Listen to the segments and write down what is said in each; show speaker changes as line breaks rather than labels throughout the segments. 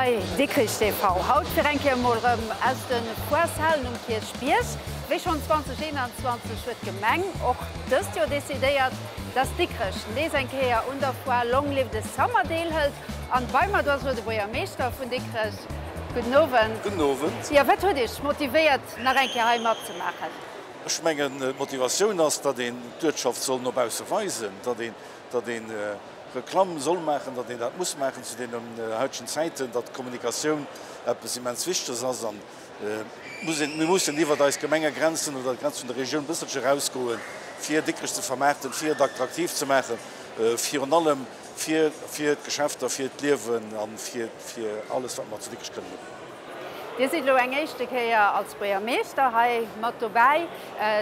bei Dikrich TV. Haut fir eng Kéier mol rëm aus de Foireshalen um Kierchbierg. Wéi schonn 2021 huet d'Gemeng och dëst Joer decidéiert, dass Dikrech nees eng Kéier un der Foire Long Live the Summer deelhëlt. An bei mer do ass elo de Buergermeeschter vun Dikrech. Gudden Owend.
Gudden Owend.
Jo, wat huet Iech motivéiert nach eng Kéier hei matzemaachen?
Ech mengen, d'Motivatioun ass, datt een d'Uertschaft soll no bausse weisen, datt een, datt een Reklamm soll maachen, datt een dat muss maachen zu deenen haitegen Zäiten, datt Kommunikatioun eppes immens Wichteges ass an muss een, mir mussen iwwert eis Gemengegrenzen oder d'Grenz vun der Regioun e bësselche erausgoen, fir Dikrech ze vermaarten, fir et attraktiv ze maachen, virun allem fir, fir d'Geschäfter, fir d'Liewen a fir, fir alles, wat mer zu Dikrech kënnen ubidden.
Dir sidd elo eng éischte Kéier als Buergermeeschter hei mat dobäi.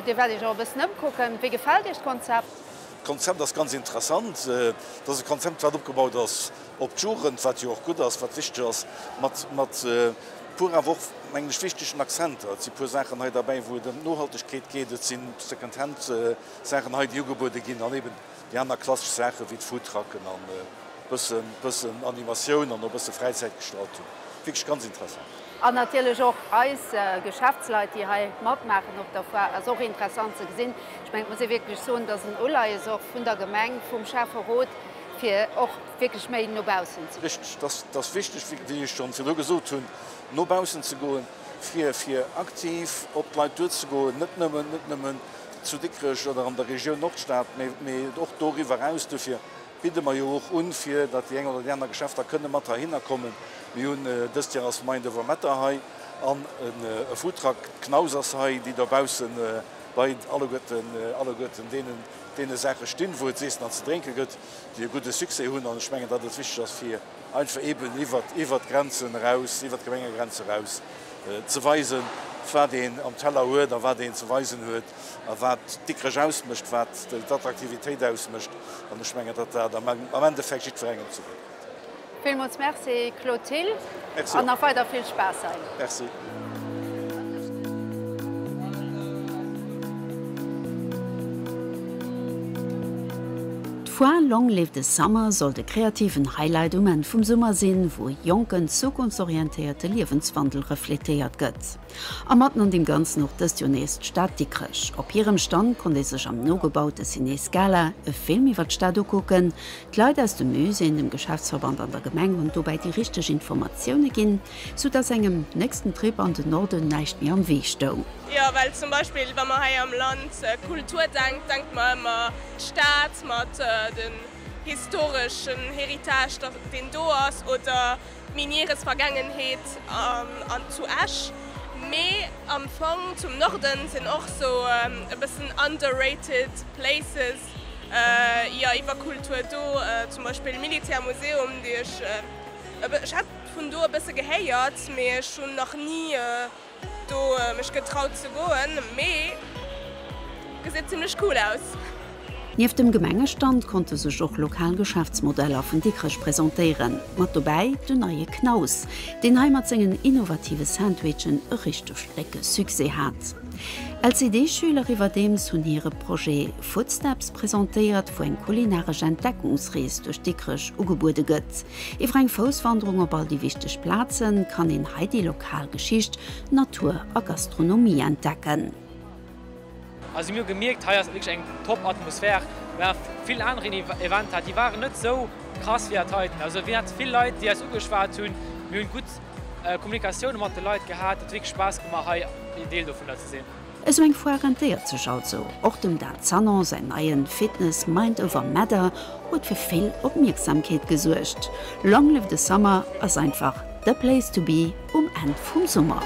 Dir waart Iech och e bëssen ëmkucken. Wéi gefält Iech d'Konzept?
D'Konzept ass ganz interessant. Et ass e Konzept, wat opgebaut ass op d'Jugend, wat jo och gutt ass, wat wichteg ass, mat, mat e puer awer och, mengen ech, wichtegen Akzenter. Et si puer Saachen hei derbäi, wou et ëm d'Nohaltegkeet geet. Et si Second-hand-Saachen hei, déi ugebuede ginn an eben déi aner klassesch Saache wéi d'Foodtrucken an e bëssen, bëssen Animatioun an och e bësse Fräizäitgestaltung. Wierklech ganz interessant.
An natierlech och eis Geschäftsleit, déi hei matmaachen op der Foire, ass och interessant ze gesinn. Ech mengen, et muss ee wierklech soen, et ass en Uleies och vun der Gemeng, vum Schäfferot, fir och wierklech méi no baussen ze goen.
Richtig, et ass wichteg, wéi ech schonn virdru gesot hunn, no baussen ze goen, fir, fir aktiv op d'Leit duerzegoen, net nëmmen, net nëmmen zu Dikrech oder an der Regioun Nordstad, mä, mä och doriwwer eraus. Dofir bidde mer jo och un, fir datt déi eng oder déi aner Geschäfter kënne mat heihinner kommen. Mir hunn, dëst Joer ass Mind Over Matter hei an e Foodtruck, d'Knaus ass hei, déi dobausse bei alleguerten, alleguerten deenen, deene Saache stinn, wou et z'iessen an ze drénke gëtt, déi e gudde Succès hunn. An ech mengen, datt et wichteg ass, fir einfach eeben iwwert, iwwert d'Grenzen eraus, iwwert d'Gemengegrenze eraus ze weisen, wat een am Teller huet a wat een ze weisen huet a wat Dikrech ausmécht, wat d'Attraktivitéit ausmécht. An ech mengen, datt dat am Endeffekt jiddwerengem zegutt kënnt.
Villmools Merci Claude Thill
Merci
an
och.
nach weider vill Spaass hei.
Merci.
D'Foire Long Live the Summer soll de kreativen Highlight um Enn vum Summer sinn, wou e jonken, zukunftsorientéierte Liewenswandel refletéiert gëtt. A matten an deem Ganzen och dëst Joer nees d'Stad Dikrech. Op hirem Stand konnt ee sech am nogebaute Ciné Scala e Film iwwer d'Stad ukucken. D'Leit aus de Muséeën, dem Geschäftsverband an der Gemeng hunn dobäi déi richteg Informatioune ginn, sou dass engem nächsten Trip an den Norden näischt méi am Wee stoung.
Jo, well zum Beispill wa mer hei am Land Kultur denkt, denkt mer ëmmer d'Stad mat den historeschen Héritage deen do ass oder d'Minieresvergaangenheet an zu Esch. Mee am Fong zum Norden sinn och sou e bëssen underrated places jo iwwer Kultur do, zum Beispill Militärmuseum, déi ech, ech hat vun do e bësse gehéiert, mee ech hunn nach ni do mech getraut ze goen, mee gesäit zimlech cool aus.
Nieft dem Gemengestand konnte sech och lokal Geschäftsmodeller vun Dikrech presentéieren. Mat dobäi den neie Knaus, deen hei mat sengen innovative Sandwichen e richteg décke Succès hat. LCD-Schüler iwwerdeems hunn hire Projet Foodsteps presentéiert, wou eng kulinaresch Entdeckungsrees duerch Dikrech ugebuede gëtt. Iwwer eng Fousswanderung op all déi wichteg Plazen kann een hei déi lokal Geschicht, Natur a Gastronomie entdecken.
Also mir hu gemierkt, hei ass wierklech eng top Atmosphär. Mir hate vill aner Eventer, déi waren net esou krass wéi dat heiten. Also mir hate vill Leit, déi eis ugeschwat hunn. Mir hunn gutt Kommunikatioune mat de Leit gehat. Et huet wierklech Spaass gemaach, hei een Deel dovunner ze sinn.
Esou eng Foire rentéiert sech also. Och dem Dan Zanon säin neien Fitness Mind Over Matter huet fir vill Opmierksamkeet gesuergt. Long Live the Summer ass einfach the place to be um Enn vum Summer.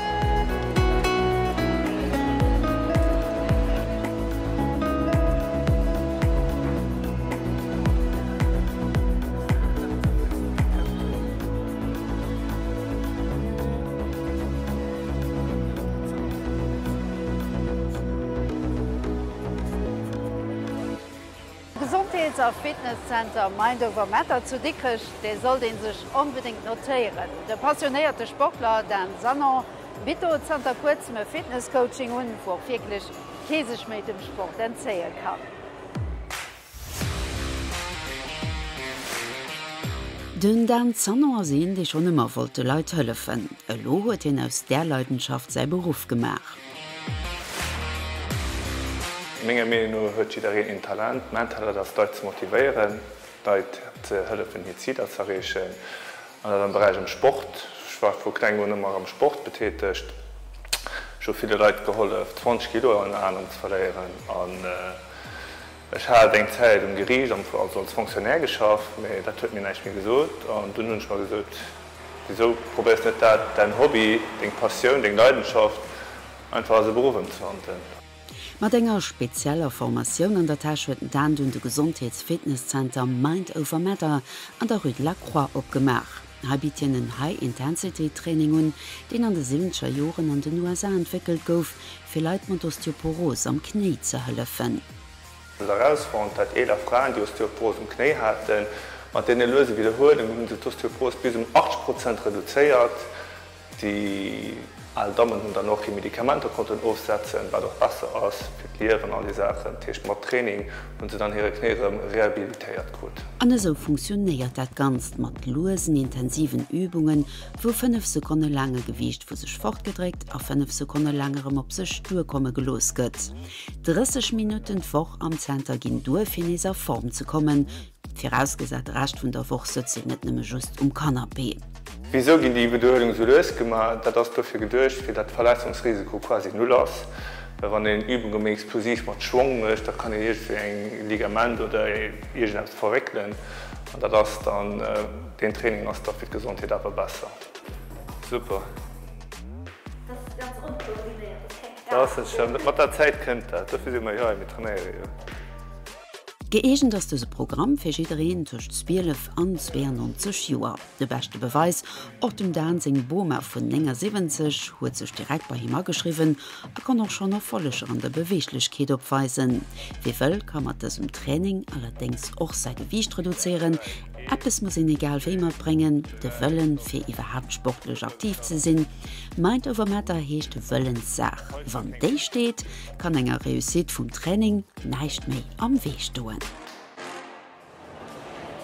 Gesondheets a Fitnesszenter Mind Over Matter zu Dikrech, dee sollt ee sech onbedéngt notéieren. De passionéierte Sportler Dan Sanon bitt do zanter kuerzem e Fitnesscoaching un, wou och wierklech kee sech méi dem Sport entzéie kann.
Den Dan Zanon ass een, dee schonn ëmmer wollt de Leit hëllefen. Elo huet hien aus där Leidenschaft säi Beruff gemaach.
Menger Meenung no huet jiddereen een Talent. Mäin Talent ass d'Leit ze motivéieren, d'Leit ze hëllefen hir Ziler ze erreechen an dat am Beräich am Sport. Ech war vu kleng un ëmmer am Sport betätegt. Ech hu ville Leit gehollef 20 Kilo ënner anerem ze verléieren an ech hat eng Zäit um Geriicht also als Fonctionnaire geschafft, mee dat huet mir näischt méi gesot an dunn hunn ech mer gesot, wisou probéiers net dat däin Hobby, deng Passioun, deng Leidenschaft einfach als e Beruff ëmzewandeln.
Mat enger spezieller Formatioun an der Täsch huet den Dan dunn de Gesondheets-Fitness-Zenter Mind Over Matter an der Rue de la Croix opgemaach. Hei bitt hien en High-Intensity-Training un, deen an de siwwenzeger Joren an den USA entwéckelt gouf, fir Leit mat Osteoporos am Knéi ze hëllefen.
Et ass erausfonnt, dat eeler Fraen, déi Osteoporos um Knéi haten, mat deene luese Widderhuelungen hu se d'Osteoporos bis um 80 Prozent reduzéiert. Déi al Dammen hunn dann och hir Medikamenter konnten ofsetzen, wat och besser ass fir d'Liewen, all déi Saachen. Dat heescht, mat Training hu se dann hire Knéi erëm rehabilitéiert krut.
An esou funktionéiert dat Ganzt, mat luesen, intensiven Übungen, wou 5 Sekonne laang e Gewiicht vu sech fortgedréckt a 5 Sekonne laang erëm op sech duerkomme gelooss gëtt. 30 Minutten d'Woch am Zenter ginn duer, fir nees a Form ze kommen, Virausgesat de Rescht vun der Woch sëtzt een net nëmme just um Canapé.
Wisou ginn déi Iwwerduelung esou lues gemaach? Dat ass dofir geduecht, fir dat d'Verletzungsrisiko quasi null ass. Well wann een Übunge méi explosiv mat Schwong mécht, da kann een iergendwéi eng Ligament oder iergendeppes verwéckelen. An dat ass dann, deen Training ass da fir d'Gesondheet awer besser. Super.
Dat ass ganz onkoordinéiert, dat ass keng
Dat ass net schlëmm, mat der Zäit kënnt dat. Dofir si mer jo hei, mir trainéiere jo.
Gëeegent ass dëse Programm fir jiddereen tëscht 12 an 92 Joer. De beschte Beweis, och dem Dan seng Boma vun 79 huet sech direkt bei him ageschriwwen a konnt och schonn Erfolleger an der Beweeglechkeet opweisen. Wie wëll, ka mat dësem Training allerdéngs och säi Gewiicht reduzéieren. Eppes muss een egal wéi matbréngen, de Wëllen, fir iwwerhaapt sportlech aktiv ze sinn. Mind over Matter heescht Wëllenssaach. Wann déi steet, kann enger Réussite vum Training näischt méi am Wee stoen.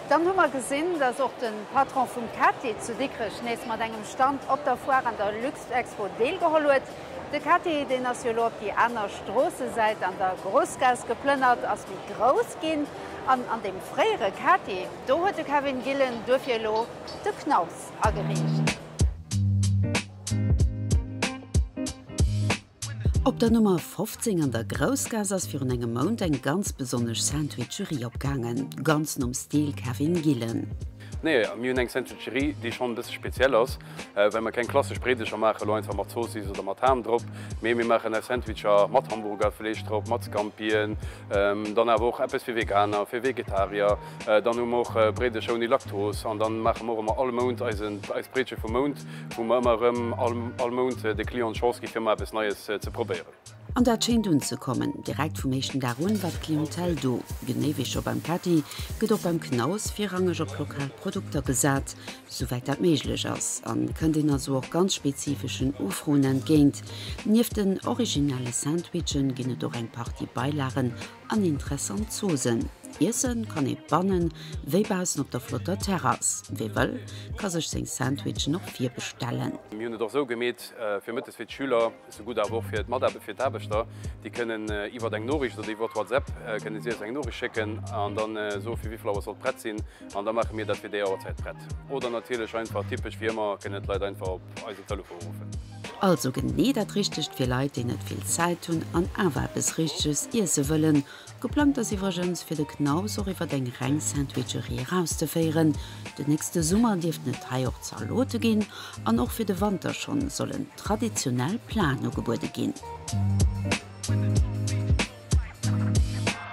Dann hu mer gesinn, dass och de Patron vum Cathy zu Dikrech nees mat engem Stand op der Foire an der Luxexpo deelgeholl huet. De Cathy, deen ass jo elo op déi aner Stroossesäit an der Groussgaass geplënnert, ass méi grouss ginn. An an deem fréiere Cathy, do huet de Kevin Gillen duerfir elo de Knaus ageriicht.
Op der Nummer 15 an der Groussgaass ass virun engem Mount eng ganz besonnesch Sandwicherie opgaangen, ganz nom Stil Kevin Gillen.
Nee, mir hunn eng Sandwicherie, déi schonn e bësse speziell ass, well mer keng klassesch Breedecher maachen, elo einfach mat Zoossiss oder mat Ham drop, mee mir maachen eis Sandwicher mat Hamburgerfleesch drop, mat Scampien, dann awer och eppes fir Veganer, fir Vegetarier. Dann hu mer och Bréidecher ouni Laktos an dann maache mer och ëmmer all Mount eisen, eist Bréitche vum Mount, wou mer ëmmer erëm all, all Mount de Clienten d'Chance gi fir emol eppes Neies ze probéieren.
An dat schéint unzekommen. Direkt vum éischten Dag un war d'Clientèle do. Genee wéi scho beim Cathy, gëtt och beim Knaus virrangeg op lokal Produkter gesat, souwäit dat méiglech ass, an kënnt een also och ganz spezifeschen Ufroen entgéint. Nieft den originelle Sandwichen ginn et och eng Partie Beilagen An interessant Zoosen. Iessen kann ee bannen wéi baussen op der flotter Terrass. Wee wëll, ka sech seng Sandwichen och virbestellen.
Mir hunn et och esou gemeet fir mëttes fir d'Schüler, esou gutt awer och fir d'Mataarbe fir d'Aarbechter. Déi kënnen iwwert eng Noriicht oder iwwert WhatsApp kënne si eis eng Noriicht schécken an dann soe fir wéi vill Auer soll prett sinn an da maache mir dat fir déi Auerzäit prett. Oder natierlech einfach typesch wéi ëmmer kënnen d'Leit einfach op eisen Telefon ruffen.
Also genee dat Richtegt fir Leit, déi net vill Zäit hunn an awer eppes Richteges iesse wëllen. Geplangt ass iwwregens, fir de Knaus och iwwert eng reng Sandwicherie erauszeféieren. Den nächste Summer dierften et hei och Zalote ginn an och fir de Wanter schonn sollen traditionell Platen ugebuede ginn.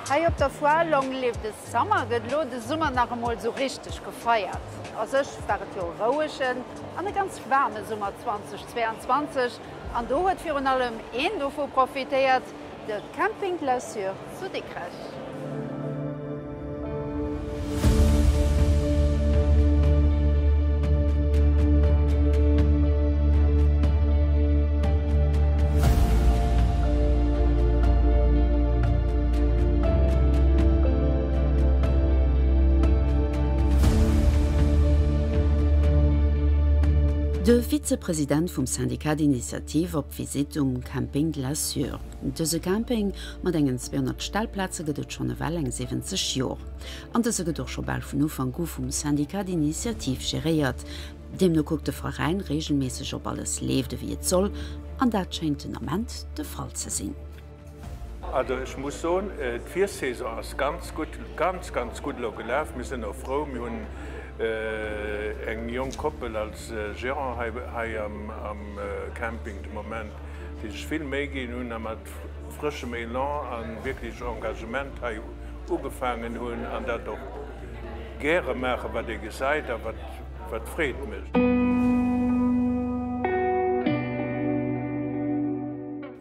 Hei op der Foire Long Live the Summer gëtt elo de Summer nach emol esou richteg gefeiert. A sech war et jo e rouegen an e ganz waarme Summer 2022 an do huet virun allem een dovu profitéiert, de Camping Glaçure zu Dikrech.
De Vizepresident vum Syndicat d'initiative op Visitt um Camping de la Sûre. Dëse Camping mat engen 200 Stellplaze gëtt et schonn ewell eng 70 Jor. An dëse gëtt och scho bal vun Ufank u vum Syndicat d'initiative geréiert. Deemno kuckt de Veräin reegelméisseg ob alles leeft ewéi et soll, an dat schéint den Ament de Fall ze sinn.
Also ech muss soen, d'Virsaison ass ganz gutt, ganz, ganz gutt elo gelaf. Mir sinn och frou, mir hunn eng jonk Koppel als Gérant hei hei am Camping de Moment, déi sech vill Méi ginn hunn a mat frëschem Elan a wierklech Engagement hei ugefaangen hunn an dat och gäre maachen, wat ee gesäit a wat wat Freed mécht.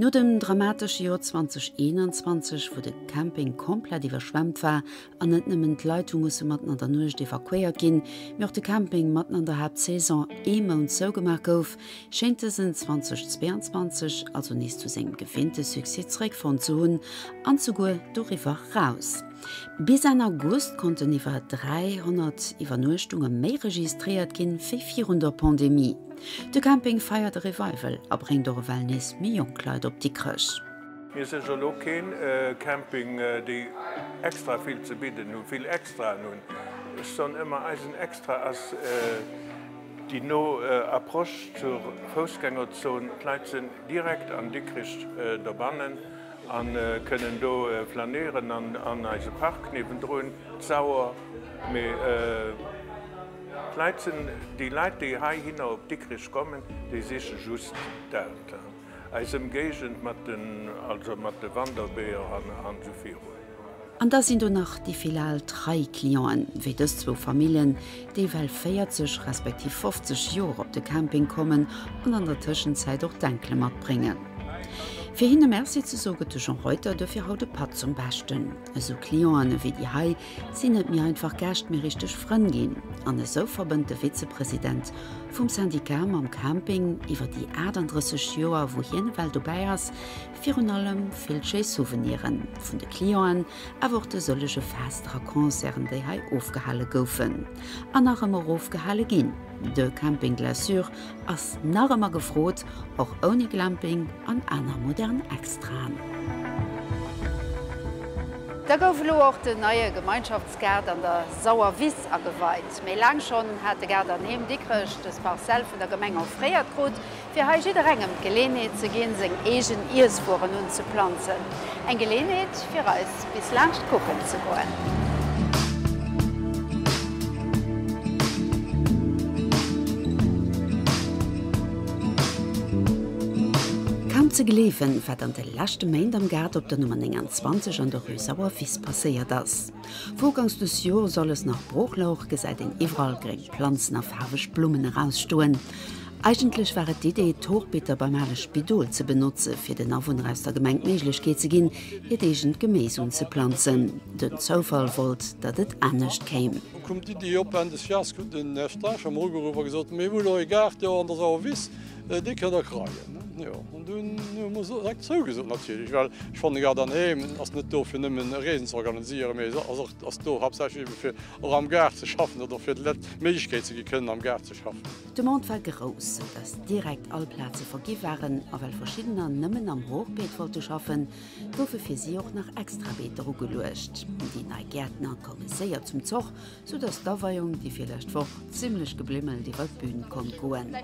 No dem dramatesche Joer 2021, wou de Camping komplett iwwerschwemmt war an net nëmmen d'Leit hu musse matten an der Nuecht evakuéiert ginn, mee och de Camping matten an der Haaptsaison ee Mount zougemaach gouf, schéint dësen 2022 also nees zu sengem gewinnte Succès zeréckfonnt ze hunn an souguer doriwwer raus. Bis Enn August konnten iwwer 300 Iwwernuechtunge méi registréiert ginn, wéi virun der Pandemie. De Camping feiert e Revival a bréngt och ewell nees méi jonk Leit op Dikrech.
Mir si jo elo keen Camping, déi extra vill ze bidden hunn, vill Extraen hunn. Ech soen ëmmer, eisen Extra ass déi no Approche zur Foussgängerzon. D'Leit sinn direkt an Dikrich dobannen a kënnen do flanéieren an eise Park niewendrun, d'Sauer. Mee d'Leit sinn, déi Leit, déi heihinner op Dikrich kommen, déi siche just dat, eis Ëmgéigend mat den, also mat de Wanderweeër an esou virun.
An da sinn do nach déi vill al trei Clienten, wéi dës zwou Familljen, déi well 40 respektiv 50 Joer op de Camping kommen an an der Tëschenzäit och d'Enkele matbréngen. Fir hinne Merci ze soe gëtt de Jean Reuter duerfir haut e Patt zum Beschten. Esou Clienten ewéi déi hei sinn net méi einfach Gäscht, mee richteg Frënn ginn. An esou verbënnt de Vizepresident vum Syndicat mam Camping iwwer déi 38 Joer, wou hien ewell dobäi ass, Virun allem vill schéi Souveniren vun de Clienten, awer och de sëllege Fester a Concerten, déi hei ofgehale goufen an nach ëmmer ofgehale ginn. De Camping Glaçure ass nach ëmmer gefrot, och ouni Glamping an aner modern Extraen.
Da gouf elo och den neie Gemeinschaftsgaart an der Sauerwiss ageweit. Méi laang schonn hat de Gaart an Heem Dikrech dës Parzell vun der Gemeng offréiert krut. Fir hei jidderengem d'Geleenheet ze ginn, seng eegen Iesswueren unzeplanzen. Eng Geleenheet fir eis bis laanscht kucken ze goen.
Kaum ze gleewen, wat an de leschte Méint am Gaart op der Nummer 29 an der Rue Sauerwiss passéiert ass. Wou ugangs des Jores alles nach brooch louch, gesäit een iwwerall gréng Planzen a faarweg Blummen erausstoen. Eigentlech war et d'Idee, d'Hochbeeter beim ale Spidol ze benotze fir den Awunner aus der Gemeng d'Méiglechkeet ze ginn, hiert eegent Geméis unzeplanzen. Den Zoufall wollt, datt et anescht kéim.
Du koum d'Iddi op, Enn des Jahres huet den Här Streicher mer ugeruff a gesot, Mir hu lo e Gaart do an der Sauerwiss, dee kënnt der kreien. Jo, an dunn hu mer direkt zougesot natierlech, well ech fannen, e Gaart an Heem ass net do fir nëmmen Reesen ze organisieren, mee ass och ass do haaptsächlech ebe fir och am Gaart ze schaffen oder fir de Leit d'Méiglechkeet ze gi kënnen am Gaart ze schaffen.
D'Demande war grouss, sou datt direkt all Plaze vergi waren a well verschiddener nëmmen am Hochbeet wollte schaffen, goufe fir si och nach extra Beeter ugeluecht. Déi nei Gäertner koume séier zum Zoch, sou datt d'Aweiung déi virlescht Woch zimmlech geblimmelt iwwer d'Bün konnt goen.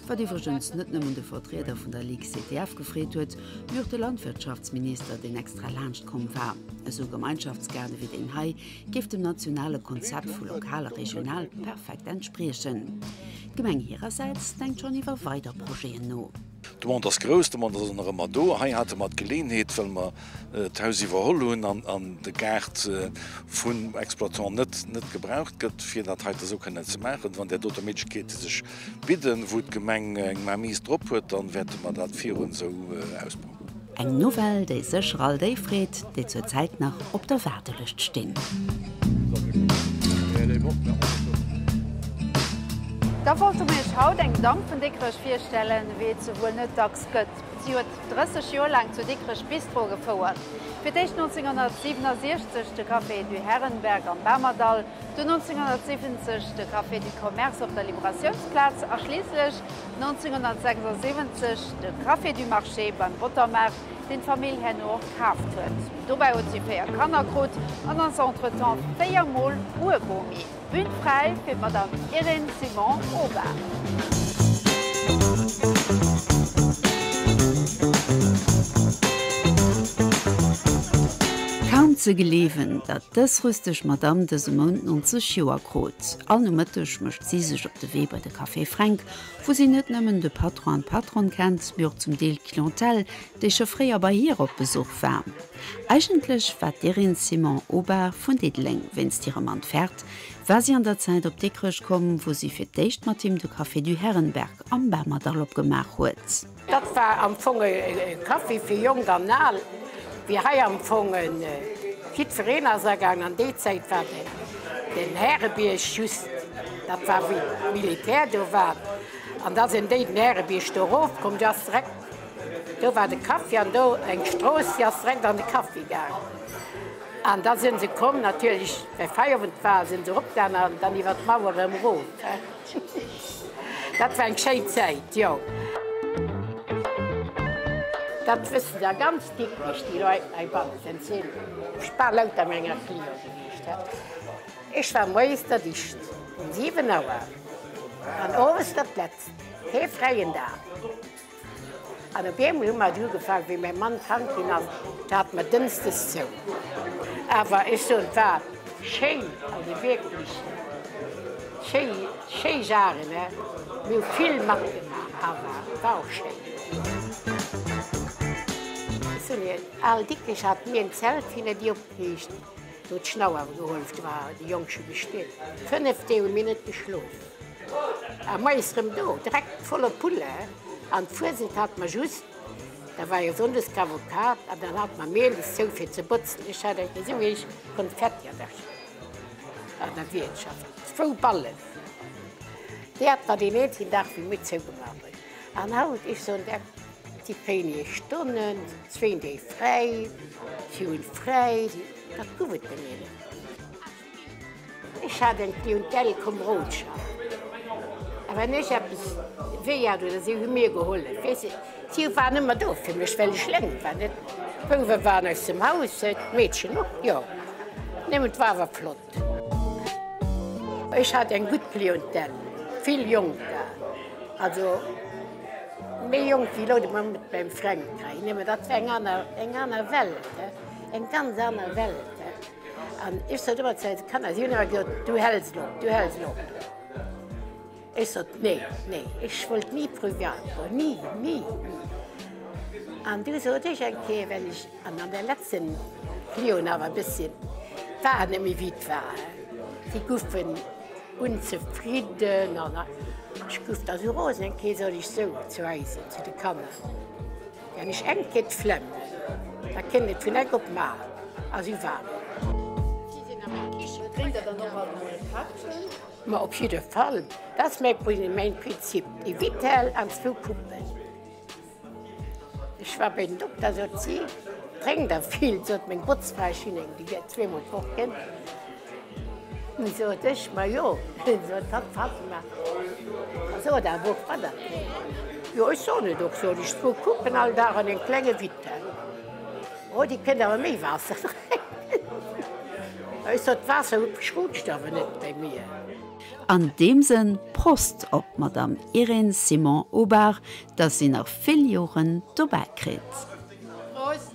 Wat iwwregens net nëmmen de Vertrieder vun der Ligue CTF gefreet huet, mee och de Landwirtschaftsminister, deen extra laanscht komm war. Esou Gemeinschaftsgaarde wéi deen hei géif dem nationale Konzept vu lokal a regional perfekt entspriechen. D'Gemeng hirersäits denkt schonn iwwer weider Projeten no.
D'Demande ass grouss, d'Demande ass och nach ëmmer do. Hei hate mer d'Geleenheet, well mer d'Haus iwwerholl hunn an de Gaart vum Exploitant net net gebraucht gëtt, fir dat heite esou kënnen ze maachen. Wann där doter Méiglechkeete sech bidden, wou d'Gemeng eng Mainmise drop huet, da wäerte mer dat virun esou ausbauen.
Eng Nouvelle, déi sécher all déi freet, déi zur Zäit nach op der Waardelëscht stinn.
Da wollte mir iech haut eng Damm vun Dikrech virstellen, wéi et se wuel net dacks gëtt. Si huet 30 Joer laang zu Dikrech Bistro gefouert. Fir d'éischt 1967 de Café du Herrenberg am Bamerdall, dunn 1970 de Café du Commerce op der Liberatiounsplaz a schliisslech 1976 de Café du Marché beim Bottermaart, deen d'Famill herno och kaaft huet. Dobäi huet si 4 Kanner krut an ass entretemps 4 mol Urbomi. Bühn fräi fir d'Madame Irène Simon-Aubert.
Kaum ze gleewen, datt dës rüsteg Madamm dëse Mount 90 Joer krut. All Nomëtteg mécht si sech op de Wee bei de Café Fränk, wou si net nëmmen de Patron an d'Patronne kennt, mee och zum Deel d'Clientèle, déi scho fréier bei hir op Besuch war. Eigentlech war d'Irène Simon-Aubert vun Diddeleng. Wéinst hirem Mann Ferd war si an der Zäit op Dikrech komm, wou si fir d'éischt mat him de Café du Herrenberg am Bamerdall opgemaach huet.
Dat war am Fong e Café fir Jonk an Al, wéi hei am Fong jiddwereen ass agaangen. An déi Zäit war den Härebierg just, dat war wéi d'Militär do war. An da sinn déi den Härebierg do erofkomm, du ass direkt Do war de Kaffi an do eng Strooss, déi ass direkt an de Kaffi gaang. An da sinn se komm, natierlech, well Feierowend war, sinn se eropgaang an dann iwwer d'Mauer erëm erof. Dat war eng schéin Zäit, jo. Dat wëssen se a ganz Dikrech, déi Leit heibannen sinn. Sinn ech bal lauter menger Cliente gewiescht. Ech war moies der Dicht um 7 Auer an owes dat letzt, kee fräien Dag. An op eemol hu mer et ugefaangen, wéi mäi Mann krank ginn ass, do hate mer dënschdes zou. Awer ech soen, et war schéin, also wierklech schéi, schéi Jaren, he. Mir hu vill matgemaach, awer et war och schéin. Ech soen Iech, al Dikrech hat mir en Zelt hinne déi opgeriicht, do huet d'Schnau awer gehollef, do war de Jong scho gestuerwen. 5 Deeg hu mir net geschlof. A moies rëm do, direkt volle Pulle. An d'Fuesent hat mer just, da war jo sonndes d'Avocat, an dann hat mer méindes zou fir ze botzen. Ech hat eng esou héich Konfettierdäschel an der Wiertschaft, zwou Ballen, déi hat mer deen eenzegen Dag wéi mir zougemaach hunn. An haut, ech soen der, si kréien hir Stonnen, zwéin Deeg fräi, si hunn fräi, dat gouf et bei mir net. Ech hat eng Clientèle Komerodschaft, a wann ech eppes wéi hat oder si hu mir gehollef, weess de, si waren ëmmer do fir mech, well ech leng war, net? D'Bouwe waren aus dem Haus, d'Meedchen och, jo, nëmmen et war awer flott. Ech hat eng gutt Clientèle, vill Jonker, also méi jonk wéi elo de Moment beim Fränk hei, nëmmen dat war eng aner, eng aner Welt, eng ganz aner Welt. An ech sot ëmmer zu eise Kanner, si hunn ëmmer gesot, du häls elo op, du häls elo op. Ech sot, nee, nee, ech wollt ni privat goen, ni, ni, ni. An du sot ech eng Kéier, well ech, an an der letzten Clienten awer e bësschen, war et net méi wéi et war, si goufen onzefridden an ech gouf da sou rosen. Eng Kéier sot ech sou zu eisen, zu de Kanner, Wenn ech eng Kéier d'Flemm hunn, da kënnt et vun Eck op Mar a sou war et.
Drénkt der dann och alt emol e Pättchen?
Ma op jidde Fall, dat ass mäi Prinzip, e Vittel an zwou Coupen. Ech war bei den Dokter, sot si, drénkt der vill? Sot meng Botzfra, ech hunn eng, déi gëtt zweemol d'Woch gënnt. Sot ech, ma jo, sot hatt, Fatima, a sot awer och, wat dat wier. Jo, ech soen et och, sot ech, zwou Coupen all Dag an en klenge Vittel. Oh, déi kënnt awer méi Waasser drénken. Ech sot, d'Waasser schrutscht awer net bei mir.
An deem Sënn, Prost op d'Madame Irène Simon-Aubart, dass si nach vill Joren dobäi kritt.
Prost!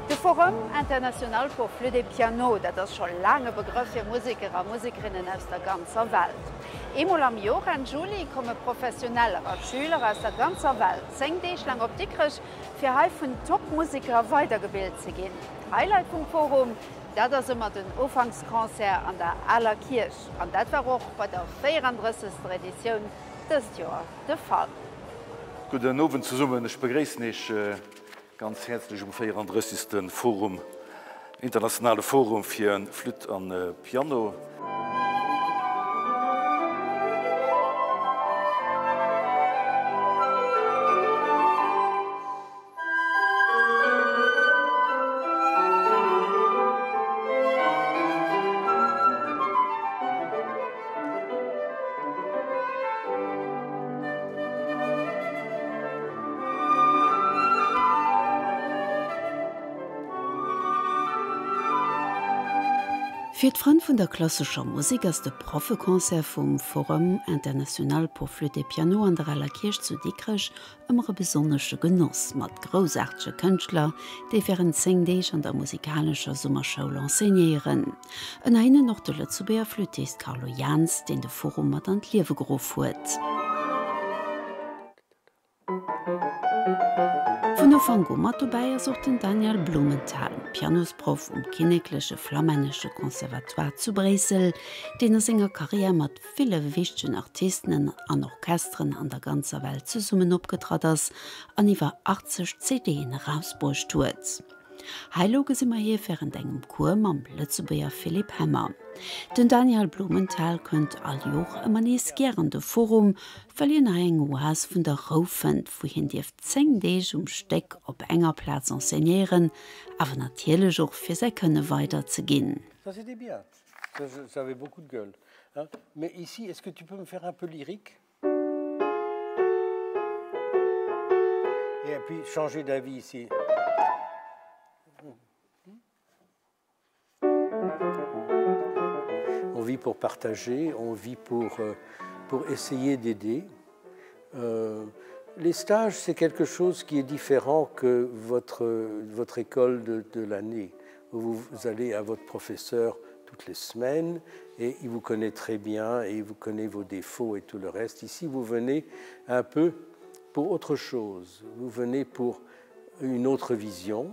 De Forum International pour Flûte et Piano, dat ass scho laang e Begrëff fir Museker a Musekerinnen aus der ganzer Welt. Eemol am Jor, Enn Juli, komme Professioneller a Schüler aus der ganzer Welt 10 Deeg laang op Dikrech, fir hei vun Top-Museker weidergebilt ze ginn. Highlight vum Forum, dat ass ëmmer den Ufanksconcert an der Aler Kierch. An dat war och bei der 34. Editioun dëst Joer de Fall.
Gudden Owend zesummen. Ech begréissen Iech. Ganz häerzlech um 34. Forum, internationale Forum fir Flütt an Piano.
Fir d'Frënn vun der klassescher Musek ass de Proffeconcert vum Forum International pour Flûte et Piano an der Aler Kierch zu Dikrech ëmmer e besonnesche Genoss, mat groussaartege Kënschtler, déi wärend 10 Deeg an der musikalescher Summerschoul enseignéieren. Ënner hinnen och de Lëtzebuerger Flüttist Carlo Jans, deen de Forum mat an d'Liewe geruff huet. Vun Ufank u mat dobäi ass och den Daniel Blumenthal, Pianosproff um Kinnekleche Flammännesche Conservatoire zu Bréissel, deen a senger Karriär mat ville wichtegen Artisten an Orchesteren an der ganzer Welt zesummen opgetratt ass an iwwer 80 CDen erausbruecht huet. Hei elo gesi mer hie wärend engem Cours mam Lëtzebuerger Philippe Hemmer. Den Daniel Blumenthal kënnt all Jor ëmmer nees gär an de Forum, well hien hei eng Oas vun der Rou fënnt, wou hien dierf 10 Deeg um Stéck op enger Plaz enseignéieren, awer natierlech och fir säi Kënne weiderzeginn.
Ça c'était bien. Ça, ça avait beaucoup de gueule. Hein. Mais ici, est-ce que tu peux me faire un peu lyrique Et puis changer d'avis ici. On vit pour partager, on vit pour, euh, pour essayer d'aider. Euh, les stages, c'est quelque chose qui est différent que votre, votre école de, de l'année, où vous allez à votre professeur toutes les semaines et il vous connaît très bien et il vous connaît vos défauts et tout le reste. Ici, vous venez un peu pour autre chose, vous venez pour une autre vision,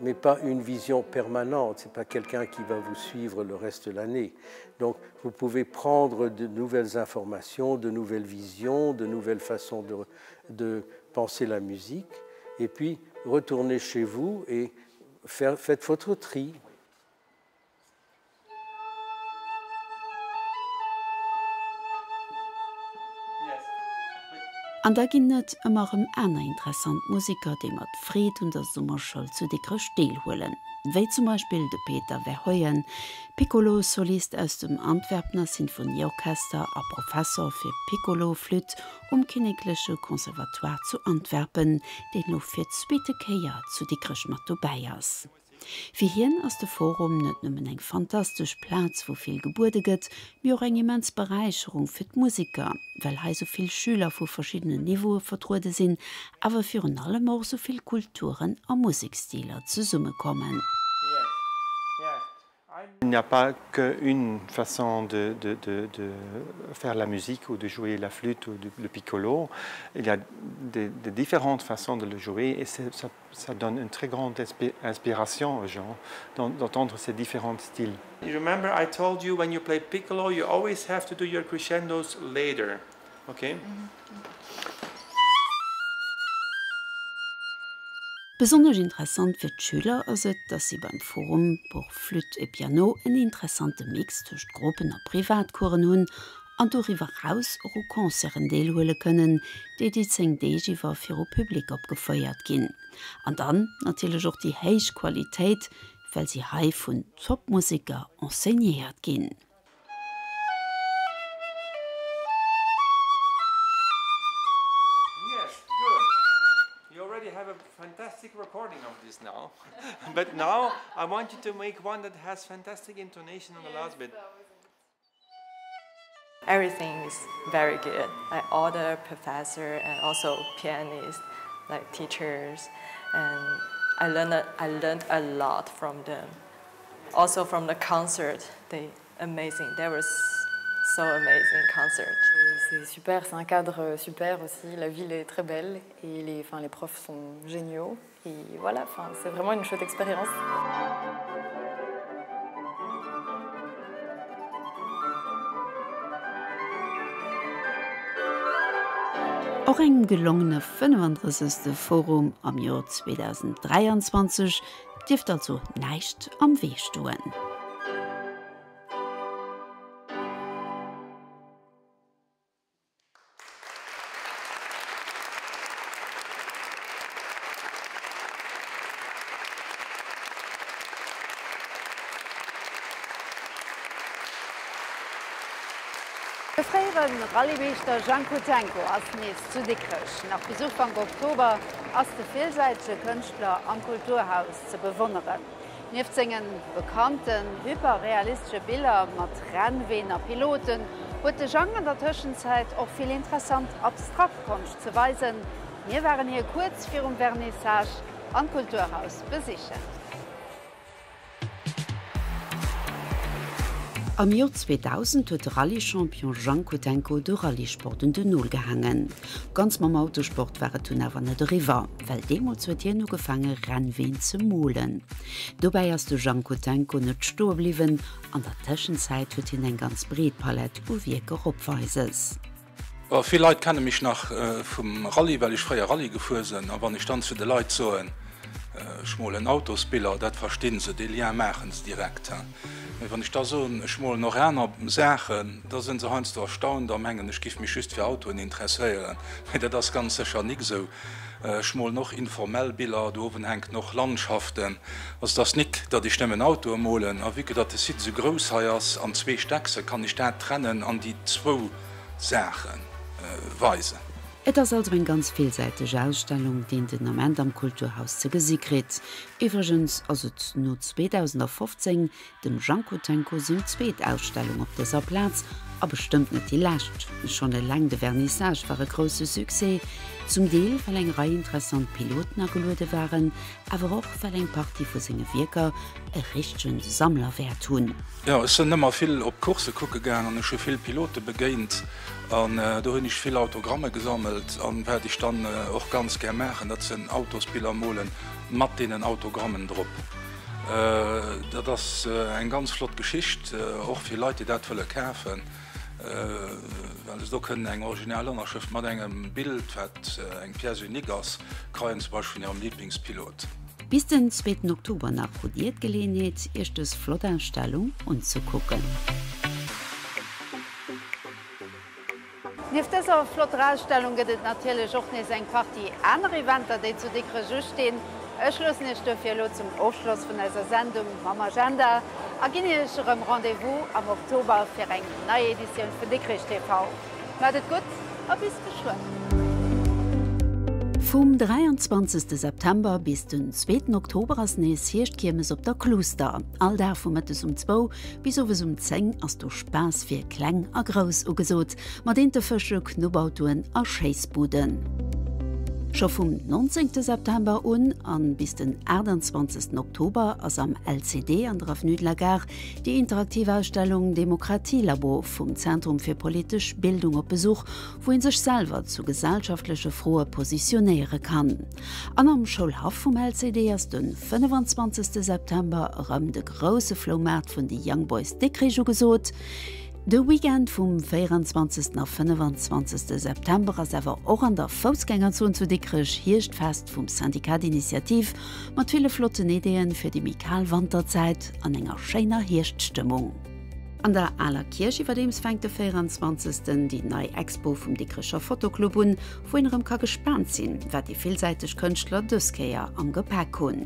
mais pas une vision permanente, ce n'est pas quelqu'un qui va vous suivre le reste de l'année. Donc vous pouvez prendre de nouvelles informations, de nouvelles visions, de nouvelles façons de, de penser la musique, et puis retourner chez vous et faire, faites votre tri.
An da ginn et ëmmer erëm aner interessant Museker, déi mat Freed un der Summerschoul zu Dikrech deelhuelen, wéi zum Beispill de Peter Verheugen, Piccolo-Solist aus dem Antwerpener Sinfonieorchester a Professor fir Piccolo-Flütt um Kinnekleche Conservatoire zu Antwerpen, deen elo fir d'zweete Kéier zu Dikrech mat dobäi ass. Fir hien ass de Forum net nëmmen eng fantastesch Plaz, wou vill gebuede gëtt, mee och eng immens Beräicherung fir d'Museker, well hei sou vill Schüler vu verschiddenen Niveaue vertruede sinn, awer virun allem och sou vill Kulturen a Museksstiler zesummekommen.
Il n'y a pas qu'une façon de, de, de, de faire la musique ou de jouer la flûte ou de, le piccolo. Il y a des, des différentes façons de le jouer et ça, ça donne une très grande inspiration aux gens d'entendre ces différents styles.
You remember I told you when you play piccolo you always have to do your crescendos later. Okay? Mm -hmm.
Besonnesch interessant fir d'Schüler ass et, dass si beim Forum pour Flûte et Piano en interessante Mix tëscht Gruppen a Privatcoursen hunn an doriwwer eraus och u Concerten deelhuele kënnen, déi déi 10 Deeg iwwer viru Public opgefouert ginn. An dann natierlech och déi héich Qualitéit, well si hei vun Top-Museker enseignéiert ginn.
Yes, good. You already have a fantastic recording of this now. But now I want you to make one that has fantastic intonation on the last bit.
Everything is very good. Like all the professor and also pianists, like teachers, and I learned a, I learned a lot from them. Also from the concert, they amazing. They were so amazing concert.
C'est super, c'est un cadre super aussi. La ville est très belle et les, enfin, les profs sont géniaux. Et voilà, enfin, c'est vraiment une chouette expérience.
Och engem gelongene 35. Forum am Joer 2023 dierft also näischt am Wee stoen.
De fréiere Rallyemeeschter Jean Kotenko ass nees zu Dikrech. Nach bis Ufank Oktober ass de villsäitege Kënschtler am Kulturhaus ze bewonneren. Nieft sengen bekannten hyperrealistesche Biller mat Rennween a Piloten huet de Jang an der Tëschenzäit och vill interessant abstrakt Konscht ze weisen. Mir waren hie kuerz virum Vernissage an d'Kulturhaus besichen.
Am Joer 2000 huet de Rallye-Champion Jean Kotenko de Rallyesport un den Nol gehaangen. Ganz mam Autosport war et dunn awer net eriwwer, well deemools huet hien ugefaange Rennween ze molen. Dobäi ass de Jean Kotenko net stoe bliwwen, an der Tëschenzäit huet hien eng ganz breet Palett u Wierker opweises.
Vill Leit kenne mech nach vum Rallye, well ech fréier Rallye gefuer sinn. A wann ech dann zu de Leit soen, ech molen Autosbiller, dat verstinn se, dee Lien maachen se direkt. Mee wann ech da soen, ech molen och aner Saachen, da sinn se heiansdo erstaunt a mengen, ech giff mech just fir Autoen interesséieren. Mee dat ass ganz sécher nik esou. Ech molen och informell Biller, do owen hänken och Landschaften. Also et ass nik, datt ech nëmmen Autoe molen. A vue que datt de Site esou grouss hei ass, an zwee Stäck, sou kann ech dat trennen an déi zwou Saache weisen.
Et ass also eng ganz villsäiteg Ausstellung, déi een den Ament am Kulturhaus ze gesi kritt. Iwwregens ass et no 2015 dem Janko Tenko seng zweet Ausstellung op dëser Plaz, a bestëmmt net déi lescht. Schonn eleng de Vernissage war e grousse Succès, zum Deel well eng Rei interessant Piloten ageluede waren, awer och well eng Partie vu senge Wierker e richtege Sammlerwäert hunn.
Jo, ech sënn ëmmer vill op Coursse kucke gaang an ech hu vill Pilote begéint an do hunn ech vill Autogramme gesammelt. An wat ech dann och ganz gär maachen, dat sënn Autosbiller molen mat deenen Autogrammen drop. Dat ass eng ganz flott Geschicht, och fir Leit déi dat wëlle kafen, well se do kënnen eng original Ënnerschrëft mat engem Bild, wat eng Pièce unique ass, kreien, zum Beispill vun hirem Liblingspilot.
Bis den zweeten Oktober nach hutt Dir d'Geleeënheet, Iech dës flott Ausstellung unzekucken.
Nieft dëser flotter Ausstellung gëtt et natierlech och nees eng Partie aner Eventer, déi zu Dikrech ustinn. Ech loossen Iech duerfir elo zum Ofschloss vun eiser Sendung mam Agenda a ginn Iech erëm Rendez-vous am Oktober fir eng nei Editioun vun Dikrich TV. Maat et gutt a bis geschwënn!
Vum 23 September bis den zweeten Oktober ass nees Hierschtkiermes op der Kluster. All Dag vu mëttes um zwou bis owes um 10 ass do Spaass fir Kleng a Grouss ugesot, mat Eentefësche, Knubbautoen a Schéissbuden. Scho vum 19 September un an bis den 28 Oktober ass am LCD an der Avenue de la Gare déi interaktiv Ausstellung Demokratielabo vum Zentrum fir politesch Bildung op Besuch, wou een sech selwer zu gesellschaftleche Froe positionéiere kann. An am Schoulhaff vum LCD ass de 25 September erëm de grousse Floumaart vun de Young Boys Dikrich ugesot. De Weekend vum 24 a 25 September ass awer och an der Foussgängerzon zu Dikrech Hierschtfest vum Syndicat d'Initiative mat ville flotten Ideeën fir déi méi kal Wanterzäit an enger schéiner Hierschtstëmmung. An der Aler Kierch iwwerdeems fänkt de 24. Déi nei Expo vum Dikrecher Fotoclub un, wou een erëm ka gespaant sinn, wat déi villsäiteg Kënschtler dës Kéier am Gepäck hunn.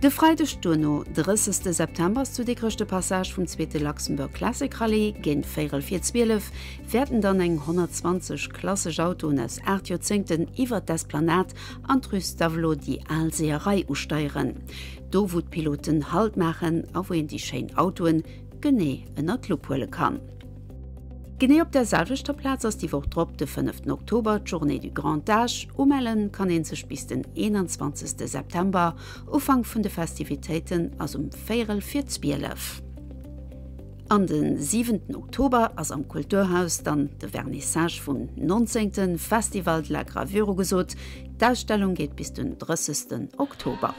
De Freideg duerno, 30. September, ass zu Dikrech de Passage vum zweete Luxembourg Classic Rallye. Géint véierel vir 12 wäerten dann eng 120 klassesch Autoen aus 8 Joerzéngten iwwert d'Esplanade an d'Rue Stavelot déi al Seeërei usteieren. Do wou d'Piloten Halt maachen a wou een déi schéin Autoen genee ënner d'Lupp huele kann. Genee op der selwechter Plaz ass déi Woch drop, de fënneften Oktober, d'Journée du Grand Âge. Umelle kann een sech bis den 21 September. Ufank vun de Festivitéiten ass um véierel vir 12. An de siwenten Oktober ass am Kulturhaus dann de Vernissage vum nonzéngte Festival de la Gravure ugesot. D'Ausstellung geet bis den 30 Oktober.